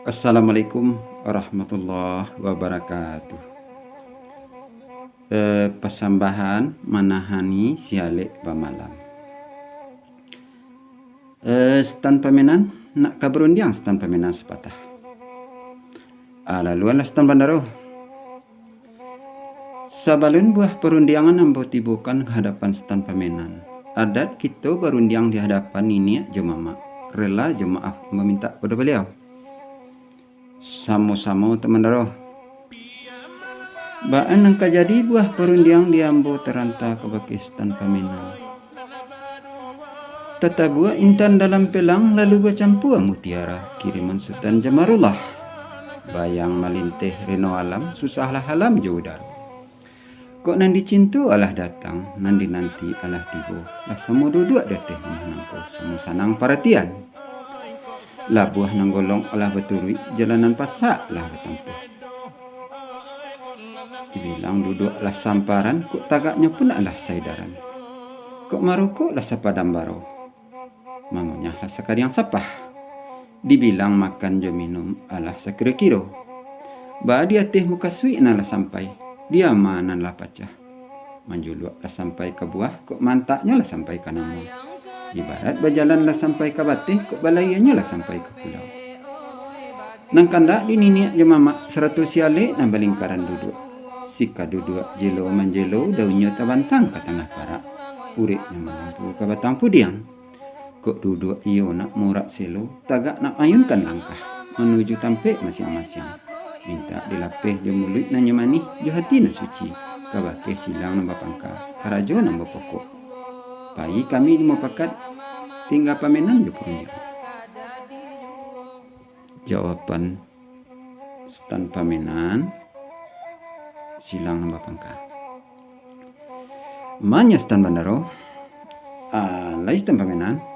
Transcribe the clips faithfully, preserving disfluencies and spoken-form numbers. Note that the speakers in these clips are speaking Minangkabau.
Assalamualaikum warahmatullahi wabarakatuh. Eh, pasambahan manahani si alek bamalam. Eh, Sutan Pamenan, nak ka barundiang Sutan Pamenan sapatah. Ah, laluanlah Sutan Bandaro. Sabalun buah parundiangan ambo tibokan ka hadapan Sutan Pamenan, adat kito barundiang di hadapan niniak jo mamak, rela jo maaf mamintak pado baliau. Samo-samo, Sutan Bandaro. Baa nan ka jadi buah parundiang di ambo taranta kabake Sutan Pamenan? Tatabuak intan dalam pelang, lalu bacampua mutiara, kiriman Sutan Jamarullah. Bayang malinteh reno alam, susahlah alam jo udaro. Kok nan dicinto alah datang, nan dinanti alah tibo, lah samo duduak di ateh rumah nangko, samo sanang paratian. Labuah nan golong alah baturuik, jalan nan pasak lah batampuah. Dibilang duduak lah samparan, kok tagaknyo pun alah saedaran. Kok marokok lah sapadam baro, mangunyah lah sakadiang sapah. Dibilang makan jo minum alah sakiro-kiro. Baa di ateh mukasuik nan lah sampai, di ama nan lah pacah. Manjuluak lah sampai ka buah, kok mantaknyo lah sampai ka namo. Ibarat bajalan lah sampai ka bateh, kok balaianyo lah sampai ka pulau. Nan kandak di niniak jo mamak, sarato si alek nan balingkaran duduak. Sika duduak jelo manjelo, daunnyo tabantang ka tangah parak. Uriknyo malampu ka batang pudiang. Kok duduak iyo nak murak selo, tagak nak maayunkan langkah, manuju tampek masiang-masiang. Mintak dilapeh jo muluik nan nyo manih, jo hati nan suci, kabake silang nan bapangka, karajo nan bapokok. Pai kami mupakat, tingga pamenan jo parundiang. Jawaban Sutan Pamenan, silang nan bapangka. Manya Sutan Bandaro, ah, lai Sutan Pamenan.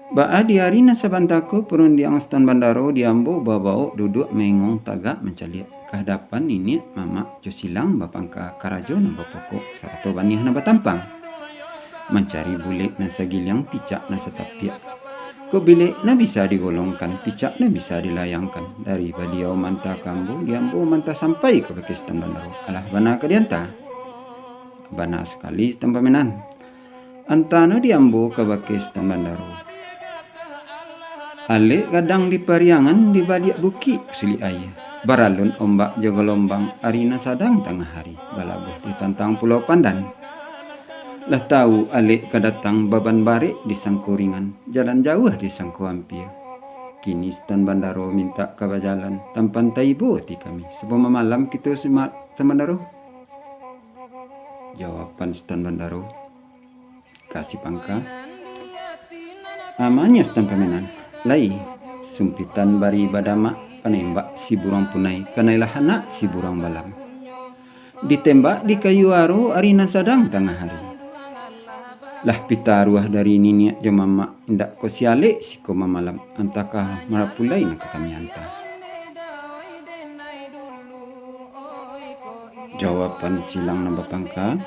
Baa di ari nan sabanta ko parundiang Sutan Bandaro di ambo babawok duduak maengong tagak mancaliak ka hadapan niniak mamak jo silang bapangka karajo nan bapokok sarato baniah nan batampang. Mancari bulek nan sagiliang, picak nan satapiak. Kok bilek nan bisa digolongkan, picak nan bisa dilayangkan, dari baliau manta ka ambo, di ambo manta sampai kabake Sutan Bandaro, alah bana ka dianta. Bana sakali Sutan Pamenan. Antano di ambo kabake Sutan Bandaro. Alek gadang di Pariangan, di baliak bukik kusulik aia. Baralun ombak jo galombang, ari nan sadang tangah hari, balabuah di tantang Pulau Pandan. Lah tawu alek ka datang, baban barek disangko ringan, jalan jauah disangko ampia. Kini Sutan Bandaro mintak ka bajalan, tampan taibo ati kami, sabab mamalam kito sima-, Sutan Bandaro. Jawaban Sutan Bandaro. Ka si pangka. Amanyo Sutan Pamenan, lai, sumpitan bari badamak, panembak si buruang punai, kanailah anak si buruang balam. Ditembak di kayu aro, ari nan sadang tangah hari. Lah pita aruah dari niniak jo mamak, indak ko si alek siko mamalam, antah ka marapulai nan ka kami anta. Jawaban silang nan bapangka.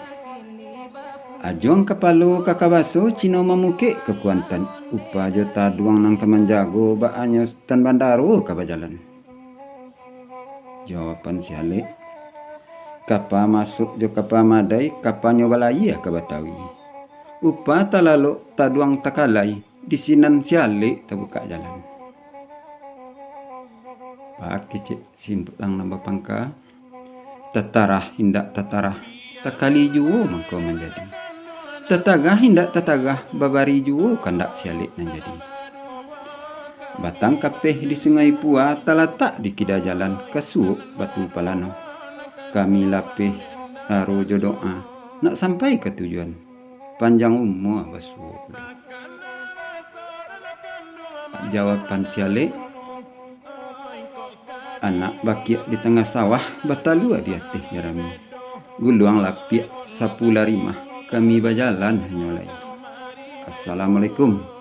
Ajuang kapalo ka kabaso, Cino mamukek ka Kuantan, upa jo taduang nan ka manjago, baanyo Sutan Bandaro ka bajalan. Jawaban si alek. Kapa masuk jo kapa madai, kapanyo balayia ka Batawi. Upa talalok taduang takalai, di sinan si alek tabukak jalan. Pakecek silang nan bapangka. Tatarah indak tatarah, takali juwo mangko manjadi. Tatagah indak tatagah, babari juwo kandak si alek nan jadi. Batang kapeh di Sungai Pua, talatak di kida jalan, ka suok Batu Palano. Kami lapeh aro jo doa, nak sampai ka tujuan. Panjang umua basuo pulo. Jawaban si alek. Anak bakiak di tangah sawah, batalua di ateh jarami. Guluang lapiak sapu larimah, kami bajalan hanyo lai. Assalamualaikum.